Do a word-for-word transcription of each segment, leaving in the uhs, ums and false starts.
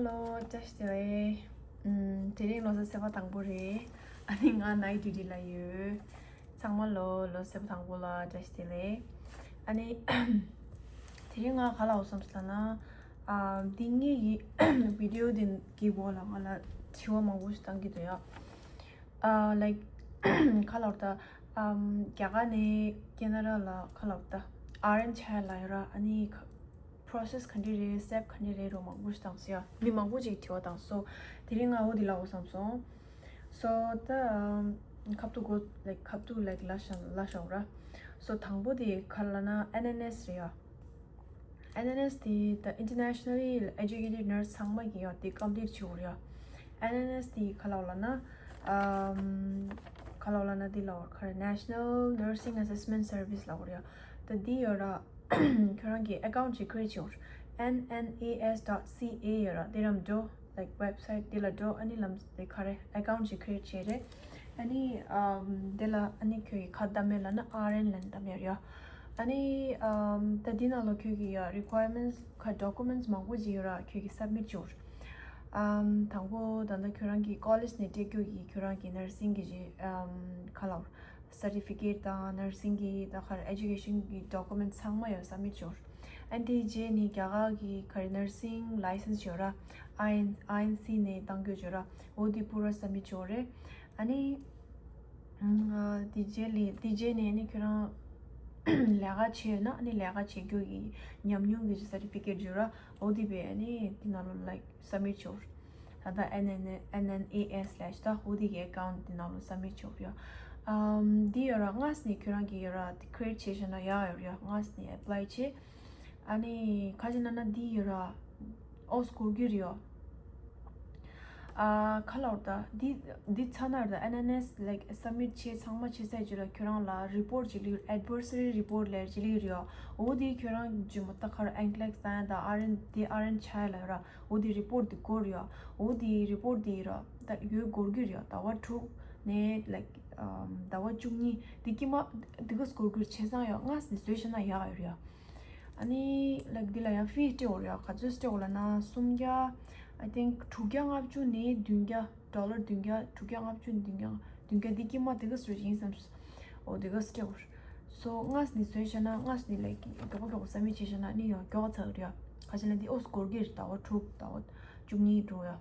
ཨོ། བཀྲ་ཤིས་བདེ་ལེགས། ཨམ། དེ་རིང་ལོ་གསར་ཚེས་པ་དང་པོ་རེད། ཨ་ནི་ང་night duty ལ་ཡོད། ཚང་མ་ལོ་ལོ་གསར་པ་དང་པོ་ལ་བཀྲ་ཤིས་བདེ་ལེགས། ཨ་ནི་དེ་རིང་ང་ག་ལ་འོ་བསམ་སོང་ལབ་ན། ཨ། འདི་ངའི་video འདི་གི་འོག་ལ་ང་ལ་དྲི་བ་མང་པོ་ཞིག་བཏང་གི་འདུག་ཡ། ཨ། like ག་ལབ་ད། ཨམ། རྒྱ་གར་ནས་ཁེ་ན་ཌ་ལ་ག་ལབ་ད། ཨར་ཨེན་ཆགས་ལབ་ཡོད་ར། ཨ་ནི་process ག་འདྲ་རེད། step ག་འདྲ་རེད་རོ། མང་པོ་ཞིག་བཏང་སོང་ཡ། མི་མང་པོ་ཅིག་དྲི་བ་བཏང་སོང་། དེ་རིང་ང་འོ་འདི་ལབ་འོ་བསམ་སོང་། So ད་ཁ་ཐུག་གོ། like ཁ་ཐུག་like ལབ་ཤ་ལབ་ཤ་འོ་ར། So དང་པོ་དེ་ག་ལབ་ན་ཨེན་ཨེན་ཨེས་རེད་ཡ། ཨེན་ཨེན་ཨེས་དེ་the internationally educated nurse ཚང་མ་གི་ཡ་དེ་complete བྱེད་འོ་ར་ཡ། ཨེན་ཨེན་ཨེས་དེ་ག་ལབ་ལབ་ན། ཨམ། ག་ལབ་ལབ་ན་དེ་ལབ་འོ་ག་རེ། National Nursing Assessment Service ལབ་འོ་ར་ཡ། ད་དེ་ཡོད་ར། ཁྱོད་རང་གི་account ཅིག་create བྱེད་འོ། N N A S dot C A ཡོད་ར། དེ་རམ་འགྲོ། like website དེ་ལ་འགྲོ། ཨ་ནི་ལམ་དེ་ག་རེ་account ཅིག་create བྱས་རེད། ཨ་ནི་ཨམ། དེ་ལ་ཨ་ནི་ཁྱོད་ཀྱི་ག་བཏབ་མེད་ལབ་ན་ཨར་ཨེན་ལབ་བཏབ་ཡ་རེད་ཡ། ཨ་ནི་ཨམ། ད་དེ་ནང་ལ་ཁྱོད་ཀྱི་ཡ་requirements ག་documents མང་པོ་ཅིག་ཡོད་ར། ཁྱོད་ཀྱི་submit བྱེད་འོ། ཨམ། དང་པོ་ད་ལྟ་ཁྱོད་རང་གི་college ནས་སྤྲད་རྒྱུ་ཡི་ཁྱོད་རང་གི་nursing གི་ཅིག་ཨམ། ག་ལབ། certificate དང་nursing གི་ད་ག་རེ་education གི་documents ཚང་མ་ཡ་submit བྱེད་འོ། ཨ་ནི་དེ་རྗེས་ནི་རྒྱ་གར་གི་ག་རེ་nursing license ཡོད་ར། I N I N C ནས་བཏང་རྒྱུ་ཡོད་ར། འོ་དེ་པུ་ར་submit བྱེད་འོ་རེད། ཨ་ནི་ཨམ། དེ་རྗེས་ལ་དེ་རྗེས་ནས་ནི་ཁྱོད་རང་ལས་ཀ་བྱས་ཡོད་ན་ཨ་ནི་ལས་ཀ་བྱེད་རྒྱུ་གི་ཉམས་མྱོང་གི་certificate ཡོད་ར། འོ་དེ་བས་ཨ་ནི་དེ་ནང་ལོ་like submit བྱེད་འོ། ད་ལྟ་N N A N N A S slash ད་འོ་དེ་གི་account དེ་ནང་ལོ་submit བྱེད་འོ་ར། ཨམ། དེ་ཡོད་ར། སྔ་ས་ནས་ཁྱོད་རང་གི་ཡོད་ར། དེ་create བྱས་བྱས་ན་ཡག་ཡོད་ར། སྔ་ས་ནས་apply བྱས། ཨ་ནི་ཁ་ཅིག་ན་ན་དེ་ཡོད་ར། ཨོ་སྐོར་གི་རེད་ཡ། ཨ། ག་ལབ་ད། འདི་འདི་ཚ་ན་ར་ད་ཨེན་ཨེན་ཨེས་like submit བྱས་ཚང་མ་བྱས་ཚར་རྗེས་ལ་ཁྱོད་རང་ལ་report ཅིག་ལི་adversary report ལབ་ཅིག་ལི་རེད་ཡ། འོ་དེ་ཁྱོད་རང་ཇི་མ་ད་ག་ར་NCLEX བཏང་ཡ་ད་ཨར་ཨེན་དེ་ཨར་ཨེན་ཆགས་ཡ་ལ་ར། འོ་དེ་report དེ་དགོས་རེད་ཡ། འོ་དེ་report དེ་ར་ད་ཡོད་དགོས་ཀྱི་རེད་ཡ། ཟླ་བ་དྲུག་ནས་like ཟླ་བ་བཅུ་གཉིས་དེ་དཀྱིལ་མ་དེ་ག་སྐོར་གྱི་བྱས་ཙང་ཡ་སྔ་ས་ནས་བཟོས་བྱས་ན་ཡག་ཡོད་རེད་ཡ། ཨ་ནི་like འདི་ལ་ཡང་fee སྤྲད་འོ་རེད་ཡ། ག་ཚོད་སྤྲད་འོ་ལབ་ན་སུམ་བརྒྱ། I think དྲུག་བརྒྱ་ལྔ་བཅུ་ནས་བདུན་བརྒྱ། ཌོ་ལར་བདུན་བརྒྱ། དྲུག་བརྒྱ་ལྔ་བཅུ་ནས་བདུན་བརྒྱ། བདུན་བརྒྱ་འདི་དཀྱིལ་མ་དེ་ག་ཚོད་ཡིན་བསམ། འོ་དེ་ག་སྤྲད་འོ། So སྔ་ས་ནས་བཟོས་བྱས་ན་སྔ་ས་ནས་like མགྱོགས་པོ་མགྱོགས་པོ་submit བྱས་བྱས་ན་ཨ་ནི་ཡང་མགྱོགས་པ་ཚར་རེད་ཡ། ག་ཅི་ལབ་ན་འདི་ཨོ་སྐོར་གྱི་རེད། ཟླ་བ་དྲུག་ཟླ་བ་བཅུ་གཉིས་འགྲོ་ཡ།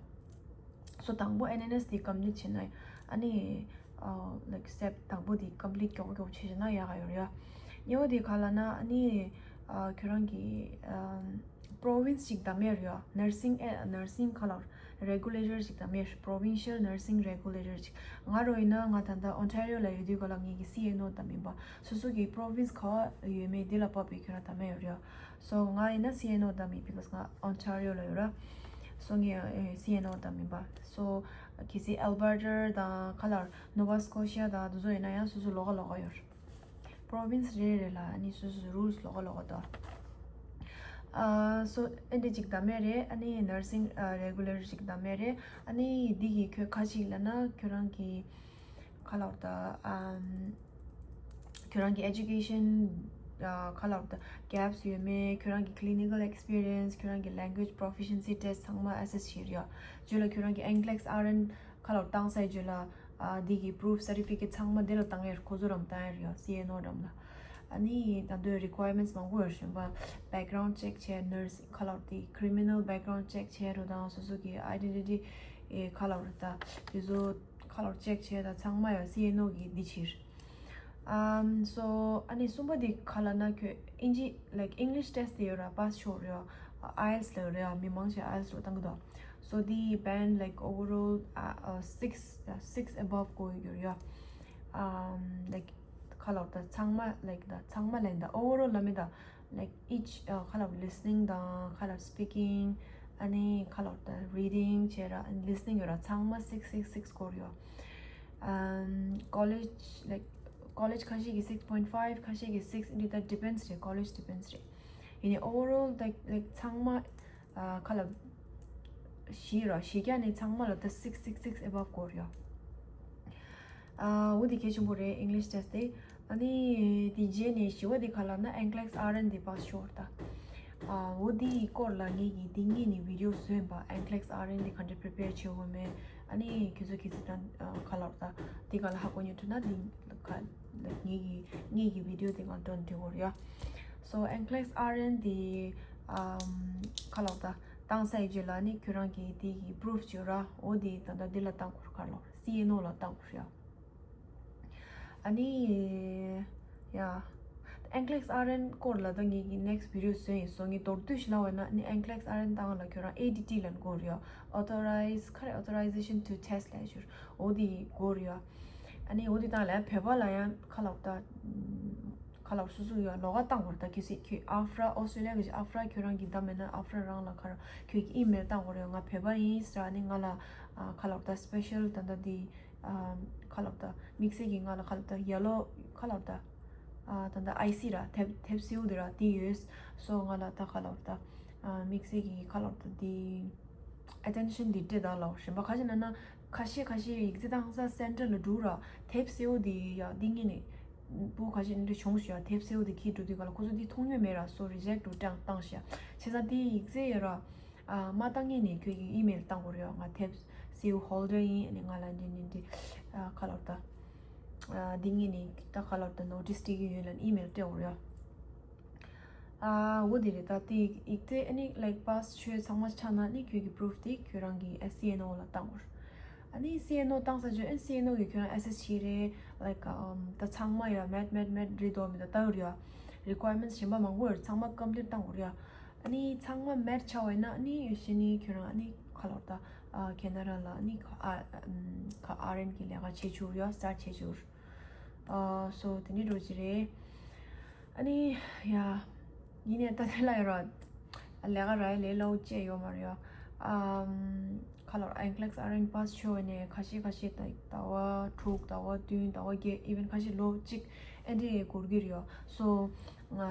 So དང་པོ་ཨེན་ཨེན་ཨེས་དེ་complete བྱས་ན་ཨ་ནི་ཨ་like step དང་པོ་དེ་complete མགྱོགས་པོ་མགྱོགས་པོ་བྱས་ན་ཡག་ག་ཡོད་རེད་ཡ། གཉིས་པ་དེ་ག་ལབ་ན་ཨ་ནི་ཨ་ཁྱོད་རང་གི་ཨམ་province ཅིག་བདམས་ཡ་རེད་ཡ། nursing ཨེ་nursing ག་ལབ་regulator ཅིག་བདམས་ཡ་རེད། Provincial Nursing Regulator ཅིག་ང་རང་ཡིན་ན་ང་ད་ལྟ་Ontario ལ་ཡོད་དུས་ག་ལ་ངེད་ཀྱི་C N O བདམས་ཡིན་པ། སོ་སོ་གི་province ག་བ་ཡོད་མེད་དེ་ལ་དཔག་པའི་ཁྱོད་རང་བདམས་ཡ་ཡོད་རེད་ཡ། So ང་ཡིན་ན་C N O བདམས་ཡིན། Because ང་Ontario ལ་ཡོད་ར། So ངས་ཨེ་C N O བདམས་ཡིན་པ། So གལ་སྲིད་Alberta དང་ག་ལབ་Nova Scotia དང་དེ་ཚོ་ཡིན་ན་ཡང་སོ་སོ་ལོགས་ཀ་ལོགས་ཀ་ཡོད་རེད། Province རེ་རེ་ལ་ཨ་ནི་སོ་སོ་rules ལོགས་ཀ་ལོགས་ཀ་འདུག་ཨ། So ཨེ་འདྲ་ཅིག་བདམས་ཡ་རེད། ཨ་ནི་nursing ཨ་regulator ཅིག་བདམས་ཡ་རེད། ཨ་ནི་འདི་གི་ཁྱོད་ག་ཅི་ལབ་ན་ཁྱོད་རང་གི་ག་ལབ་ད་ཨམ། ཁྱོད་རང་གི་education ཨ་ག་ལབ་ད་gaps ཡོད་མེད། ཁྱོད་རང་གི་clinical experience། ཁྱོད་རང་གི་language proficiency test ཚང་མ་assess བྱེད་རེད་ཡ། བརྗོད་ལ་ཁྱོད་རང་གི NCLEX ཨར་ཨེན་ག་ལབ་བཏང་ཚར་བརྗོད་ལ་ཨ་འདི་གི་proof certificate ཚང་མ་འདི་ལ་བཏང་ཡ་རེད། ཁོ་ཚོ་རམ་བཏང་ཡ་རེད་ཡ། C N O རམ་ལ། ཨ་ནི་ད་དུང་requirements མང་པོ་ཡོད་རེད་པ། background check བྱས། nursing ག་ལབ་དེ་criminal background check བྱས་རོ་དང་སོ་སོ་གི་identity ཨེ་ག་ལབ་རེད་ད་དེ་ཚོ་ག་ལབ་check བྱས་ད་ཚང་མ་ཡོད། C N O གི་འདི་ཕྱིར། ཨམ། So ཨ་ནི་གསུམ་པ་དེ་ག་ལབ་ན་ཁྱོད་ཨིན་ཇི་like English test དེ་ཡོད་ར་pass ཆོག་རེད་ཡ། IELTS ལ་ཡོད་རེད་ཡ། མི་མང་ཆེ་IELTS རོ་བཏང་གི་འདུག So the band like overall uh, uh, six uh, six above གོ་ཡོད་རེད་ཡ། ཨམ། like ག་ལབ་ད་ཚང་མ་like ད་ཚང་མ་ལན་ད་overall ལ་མི་ད་like each uh, ག་ལབ་listening དང་ག་ལབ་speaking ཨ་ནི་ག་ལབ་ད་reading བྱས་ར་and listening ཡོད་ར། ཚང་མ་six six six སྐོར་ཡོད། ཨམ། college like college ཁ་ཤས་ཀྱི་six point five ཁ་ཤས་ཀྱི་six འདི་ད་depends རེད། college depends རེད། ཡིན་ནའི་overall like like ཚང་མ་ཨ་ག་ལབ་བཞི་ར། བཞི་བརྒྱ་ནས་ཚང་མ་ལ་ད་six six six above སྐོར་ཡོད། ཨ། འོ་དེ་གལ་ཆེན་པོ་རེད་English test དེ། ཨ་ནི་དེ་རྗེས་ནས་བཞི་བ་དེ་ག་ལབ་ན་NCLEX ཨར་ཨེན་དེ་pass ཆོག་རེད་ད། ཨ་འོ་དེའི་སྐོར་ལ་ངེད་ཀྱིས་དེ་སྔོན་ནས་བི་ཌི་ཡོ་བཟོས་ཡིན་པ། ཨེན་ཀི་ལེག་སི་ཨར་ཨེན་དེ་ག་འདྲ་པི་རི་པེར་བྱེད་དགོས་མེད། ཨ་ནི་ཁྱོད་ཚོ་གལ་སྲིད་ད་ཨ་ག་ལབ་ད་དེ་ག་ལ་ཧ་གོ་མྱོང་ཐུབ་ན། དེ་ག་ངེད་ཀྱིས་ངེད་ཀྱི་བི་ཌི་ཡོ་དེ་ག་འགྲོ་འགྲོ་གི་ཡོད་རེད་ཡ། སོ་ཨེན་ཀི་ལེག་སི་ཨར་ཨེན་དེ་ཨམ་ག་ལབ་ད་བཏང་ཚར་རྗེས་ལ་ནི་ཁྱོད་རང་གིས་དེ་གི་པུ་རུབ་བྱོས་ར། འོ་དེ་ད་ལྟ་འདི་ལ་བཏང་དགོས་རེད། ག་ལབ། སི་ཨེན་ཨོ་ལ་བཏང་དགོས་རེད་ཡ། ཨ་ནི་ཡ། ཨེན་ཀི་ལེག་སི་ཨར་ཨེན་སྐོར་ལ་ད་ངེད་ཀྱིས་ནེག་སི་བི་ཌི་ཡོ་བཟོས་ཡིན། སོ་ངས་མདོར་བསྡུས་ཤིག་ལབ་པ་ཡིན་ན། ཨ་ནི་ཨེན་ཀི་ལེག་སི་ཨར་ཨེན་བཏང་ལ་ཁྱོད་རང་ཨེ་ཌི་ཊི་ལབ་དགོས་རེད་ཡ། Authorize ག་རེ། Authorization to Test ལབ་ཞུ། འོ་དེ་དགོས་རེད་ཡ། ཨ་ནི་འོ་དེ་བཏང་ལ་བོད་པ་ལ་ཡང་ག་ལབ་ད་ག་ལབ། སོ་སོ་ཡ་ལོགས་ཀ་བཏང་དགོས་རེད། ད་གལ་སྲིད་ཁྱོད་ཨ་ཧྥ་ར། ཨོ་སི་ཊྲེ་ལི་ཡ་གི་ཨ་ཧྥ་ར་ཁྱོད་རང་གིས་བདམས་མེད་ན། ཨ་ཧྥ་ར་རང་ལ་ག་རེ་ཁྱོད་ཀྱིས་ཨི་མེལ་བཏང་དགོས་རེད། ང་བོད་པ་ཡིན་ཟེར། ཨ་ནི་ང་ལ་ཨ་ག་ལབ་ད་སི་པེ་ཤལ་ད་ལྟ་དེ་ཨ་ག་ལབ་ད་དམིགས་བསལ་གྱི་ང་ལ་ག་ལབ་ད་ཡེ་ལོ་ག་ལབ་ད་ཨ་ད་ལྟ་ཨའི་སི་ར། དེབ་དེབ་སེར་པོ་དེ་ར་དེ་ཡོད། སོ་ང་ལ་ད་ག་ལབ་ད་ཨ་དམིགས་བསལ་གྱི་ག་ལབ་ད་དེ་ཨེ་ཊེན་ཤན་དེ་སྤྲད་ད་ལབ། གཞན་པ་ཁ་ཤས་ན་ན་ཁ་ཤས་ཁ་ཤས་ཡིག་ཚད་བཏང་ས་སེན་ཊར་ལ་འགྲོ་ར། དེབ་སེར་པོ་དེ་ཡ་འདི་ངེད་ནས་པོ་ཁ་ཤས་འདི་འདྲ་བྱུང་ཤག་ཡ། དེབ་སེར་པོ་དེ་ཁྱེར་འགྲོ་དུས་ག་ལ་ཁོ་ཚོ་འདི་མཐོང་མྱོང་མེད་ར། སོ་རི་ཇེག་འགྲོ་བཏང་བཏང་ཤག་ཡ། བྱས་ཙང་དེ་ཡིག་ཚད་ཡོད་ར། ཨ་མ་བཏང་ངེད་ནས་ཁྱོད་ཀྱིས་ཨི་མེལ་བཏང་དགོས་རེད་ཡ། ང་དེབ་སེར་པོ་ཧོལ་ཌར་ཡིན། ཨ་ནི་ང་ལ་འདི་འདི་འདི་ཨ་ག་ལབ་ད་ཨ་འདི་ངེད་ནས་ད་ག་ལབ་ད་ནོ་ཊིས་སྤྲད་ཀྱི་ཡོད་ལབ་ཨི་མེལ་སྤྲད་དགོས་རེད་ཡ། ཨ་འོ་དེ་རེད། ད་དེ་ཡིག་ཚད་ཨ་ནི་ལའིག་པཱ་སི་ཆོས་ཚང་མ་ཆགས་ན་ནི་ཁྱོད་ཀྱི་པུ་རུབ་དེ་ཁྱོད་རང་གི་ཨ་སི་ཨེན་ཨོ་ལ་བཏང་དགོས། ཨ་ནི་སི་ཨེན་ཨོ་བཏང་ཚར་རྗེས་ཨ་ནི་སི་ཨེན་ཨོ་གིས་ཁྱོད་རང་ཨེ་སེ་སི་བྱེད་རེད། ལའིག་ཨམ་ད་ཚང་མ་ཡ་མེཊ་མེཊ་མེཊ་རེད་འདུག་མི་འདུག་ལྟ་གི་རེད་ཡ། རི་ཀོ་ཡར་མེན་ཊི་གཞན་པ་མང་པོ་ཡོད་རེད། ཚང་མ་ཀམ་པི་ལིཊ་བཏང་དགོས་རེད་ཡ། ཨ་ནི་ཚང་མ་མེཊ་ཆགས་པ་ཡིན་ན་ཨ་ནི་ཡོད་ཤེས་ནི་ཁྱོད་རང་ཨ་ནི་ག་ལབ་ད་ཨ་ཁེ་ན་ཌ་ལ་ཨ་ནི་ཁ་ཨ་ཨམ་ཁ་ཨར་ཨེན་གི་ལས་ཀ་བྱེད་བཅུག་ཡ། སི་ཊར་ཊི་བྱེད་བཅུག་ཨ་སོ་དེ་ནི་འགྲོ་གི་རེད། ཨ་ནི་ཡ། ཡིན་ནའི་ད་དེ་ལ་ཡོད་ར། ལས་ཀ་རག་ཡ་ལས་སླ་པོ་ཅིག་ཡོད་མ་རེད་ཡ། ཨམ་ག་ལབ། ཨེན་ཀི་ལེག་སི་ཨར་ཨེན་པཱ་སི་ཆོད་ནས་ཁ་ཤས་ཁ་ཤས་ད་ཟླ་བ་དྲུག་ཟླ་བ་བདུན་ཟླ་བ་བརྒྱད་ཨི་ཝེན་ཁ་ཤས་ལོ་གཅིག་ཨེ་འདྲས་འགོར་གྱི་རེད་ཡ། སོ་ང་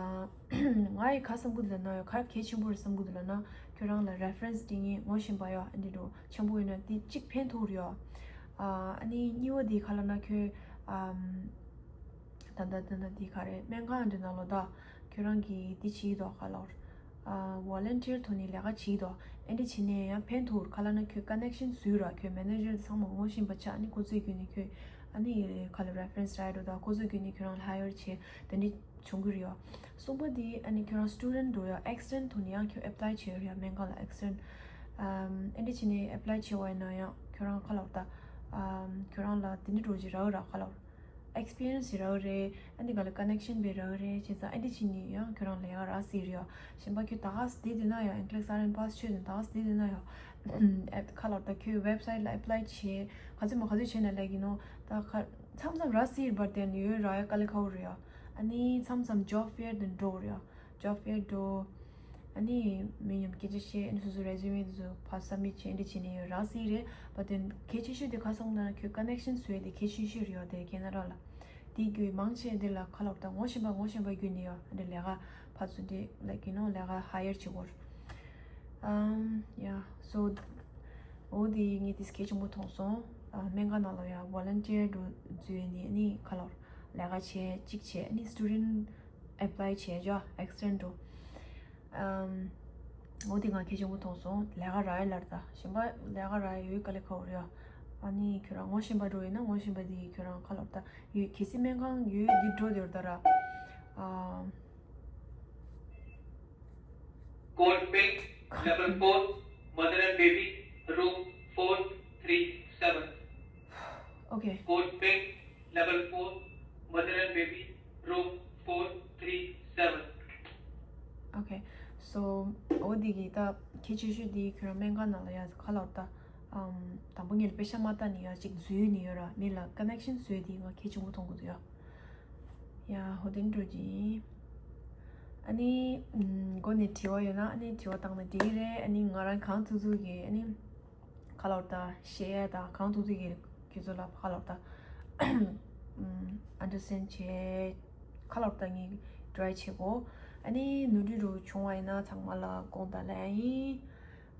ང་ཡི་ག་བསམ་གི་འདུག་ལབ་ན་ཡ། ག་གལ་ཆེན་པོ་རེད་བསམ་གི་འདུག་ལབ་ན་ཁྱོད་རང་ལ་རེ་ཕ་རེན་སི་འདི་ངས་ངོ་ཤེས་པ་ཡ་ཨེ་འདྲས་འགྲོ་ཆེན་པོ་ཡོད་ན་དེ་གཅིག་ཕན་ཐོགས་རེད་ཡ། ཨ་ཨ་ནི་གཉིས་པ་དེ་ག་ལབ་ན་ཁྱོད་ཨམ། ད་ལྟ་ད་ལྟ་འདི་ག་རེད། སྨན་ཁང་འདི་ནང་ལོ་ད་ཁྱོད་རང་གིས་འདི་བྱེད་དོ་ག་ལབ། ཨ་ཝོ་ལན་ཊི་ཡར་ཐོག་ནས་ལས་ཀ་བྱེད་དོ། ཨེ་འདྲ་བྱེད་ནས་ཡང་ཕན་ཐོགས། ག་ལབ་ན་ཁྱོད་ཀ་ནེག་ཤན་བཟོས་ར། ཁྱོད་མེ་ནེ་ཇར་དེ་ཚང་མ་ངོ་ཤེས་པ་ཆགས། ཨ་ནི་ཁོ་ཚོའི་བརྒྱུད་ནས་ཁྱོད་ཨ་ནི་ག་ལབ་རེ་ཕ་རེན་སི་རག་འགྲོ་ད། ཁོ་ཚོའི་བརྒྱུད་ནས་ཁྱོད་རང་ལ་ཧ་ཡར་བྱེད་དེ་འདྲ་བྱུང་གི་རེད་ཡ། གསུམ་པ་དེ་ཨ་ནི་ཁྱོད་རང་སི་ཊུ་ཌེན་ཊི་འགྲོ་ཡ། ཨེག་སི་ཊེན་ཊི་ཐོག་ནས་ཡང་ཁྱོད་ཨེབ་ལའི་བྱེད་ཡ་སྨན་ཁང་ལ་ཨེག་སི་ཊེན་ཊི། ཨམ་ཨེ་འདྲ་བྱེད་ནས་ཨེབ་ལའི་བྱེད་པ་ཡིན་ན་ཡང་ཁྱོད་རང་ག་ལབ་ད་ཨམ་ཁྱོད་རང་ལ་དེ་འདྲ་འགྲོ་གི་རག་ར་ག་ལབ། ཨེག་སི་པི་རི་ཡན་སི་རག་རེད། ཨ་ནི་ག་ལ་ཀ་ནེག་ཤན་བས་རག་རེད། བྱས་ཙང་ཨ་འདི་ཕྱིན་ནས་ཡང་ཁྱོད་རང་ལས་ཀ་རག་སྲིད་རེད་ཡ། གཞན་པ་ཁྱོད་ད་ག་སེ་བསྡད་བསྡད་ན་ཡ། ཨེན་ཀི་ལེག་སི་ཨར་ཨེན་པཱ་སི་ཆོད་ནས་ད་ག་སེ་བསྡད་བསྡད་ན་ཡ། ཨེབ་ག་ལབ་ད་ཁྱོད་ཝེབ་སའིཊ་ལ་ཨེབ་ལའི་བྱེད། ག་ཚོད་མ་ག་ཚོད་བྱས་ན་ལེགས་ཡིན་ནོ། ད་ག་མཚམས་མཚམས་རག་སྲིད་རེད། བར་དེ་ཡོད་རག་ཡ་དཀའ་ལས་ཁག་པོ་རེད་ཡ། ཨ་ནི་མཚམས་མཚམས་ཇོབ་ཕེར་དུ་འགྲོ་རེད་ཡ། ཇོབ་ཕེར་འགྲོ། ཨ་ནི་མི་མཉམ་སྐད་ཆ་བཤད། ཨ་ནི་སོ་སོ་རེ་ཟུ་མེ་དེ་ཚོ་ཕར་སབ་མིཊ་བྱེད། འདི་བྱེད་ནི་ཡོད་རག་སྲིད་རེད། བར་དེ་གལ་ཆེ་ཤོས་དེ་ག་སོང་ད་ན་ཁྱོད་ཀ་ནེག་ཤན་བཟོས་དེ་གལ་ཆེ་ཤོས་རེད་ཡ། དེ་ཁེ་ན་ཌ་ལ། དེ་རྒྱུ་མང་ཆེ་དེ་ལ་ག་ལབ་ད་ངོ་ཤེས་པ་ངོ་ཤེས་པ་བརྒྱུད་ནས་ཡ། འདི་ལས་ཀ་ཕར་ཚུར་འདི་ལའིག་ཡུ་ནོ་ལས་ཀ་ཧ་ཡར་བྱེད་དགོས། ཨམ་ཡ་སོ་འོ་དེ་ངས་དེ་གལ་ཆེན་པོ་མཐོང་སོང་། ཨ་སྨན་ཁང་ནང་ལ་ཡ་ཝོ་ལན་ཊི་ཡར་འགྲོ་འཛུལ་ནས་ཨ་ནི་ག་ལབ་ལས་ཀ་བྱས་གཅིག་བྱས། ཨ་ནི་སི་ཊུ་ཌེན་ཊི་ཨེབ་ལའི་བྱས་ཇོ་ཨེག་སི་ཊེན་ཊི་འགྲོ། ཨམ། འོ་དེ་ང་གལ་ཆེན་པོ་མཐོང་སོང་། ལས་ཀ་རག་ཡ་ལར་ད། གཞན་པ་ལས་ཀ་རག་ཡ་ཡོད་དཀའ་ལས་ཁག་པོ་རེད་ཡ། ཨ་ནི་ཁྱོད་རང་ངོ་ཤེས་པ་འགྲོ་ཡིན་ན་ངོ་ཤེས་པ་དེ་ཁྱོད་རང་ག་ལབ་ད་ཡོད། གལ་སྲིད་སྨན་ཁང་ཡོད་འདི་འགྲོ་དེར་ད་ར། ཨམ། Code pink, level four, mother and baby, room four three seven. Okay. Code pink, level four, mother and baby, room four three seven. Okay. So འོ་འདི་གི་ད་གལ་ཆེ་ཤོས་འདི་ཁྱོད་རང་སྨན་ཁང་ནང་ལ་ཡ་ག་ལབ་ད། ཨམ། དང་པོ་ངས་ལ་པེ་ཤ་མ་ལྟ་ནི་ཡ་གཅིག་འཛུལ་ནི་ཡོད་ར། མི་ལ་ཀ་ནེག་ཤན་བཟོས་འདི་ང་གལ་ཆེན་པོ་མཐོང་གི་འདུག་ཡ། ཡ་ཧོ་དེ་འགྲོ་གི་ཡིན། ཨ་ནི་ཨམ། མགོ་ནས་དྲི་བ་ཡོད་ན་ཨ་ནི་དྲི་བ་བཏང་ན་འགྲིག་གི་རེད། ཨ་ནི་ང་རང་གང་ཐུབ་ཐུབ་གི་ཨ་ནི་ག་ལབ་ད་བཤད་ཡ་ད་གང་ཐུབ་ཐུབ་གི་ཁྱོད་ཚོ་ལ་ག་ལབ་ད་ཨམ། ཨན་ཌར་སི་ཊེན་ཌི་བྱེད་ག་ལབ་ད་ངས་ཊི་རའི་བྱེད་གོ། ཨ་ནི་ནོར་འཁྲུལ་རུ་བྱུང་བ་ཡིན་ན་ཚང་མ་ལ་དགོངས་དག་ལབ་ཡ་ཡིན།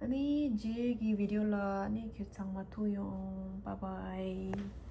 ཨ་ནི་རྗེས་ཀྱི་བི་ཌི་ཡོ་ལ་ཨ་ནི་ཁྱོད་ཚང་མ་ཐུག་ཡོང་། Bye bye.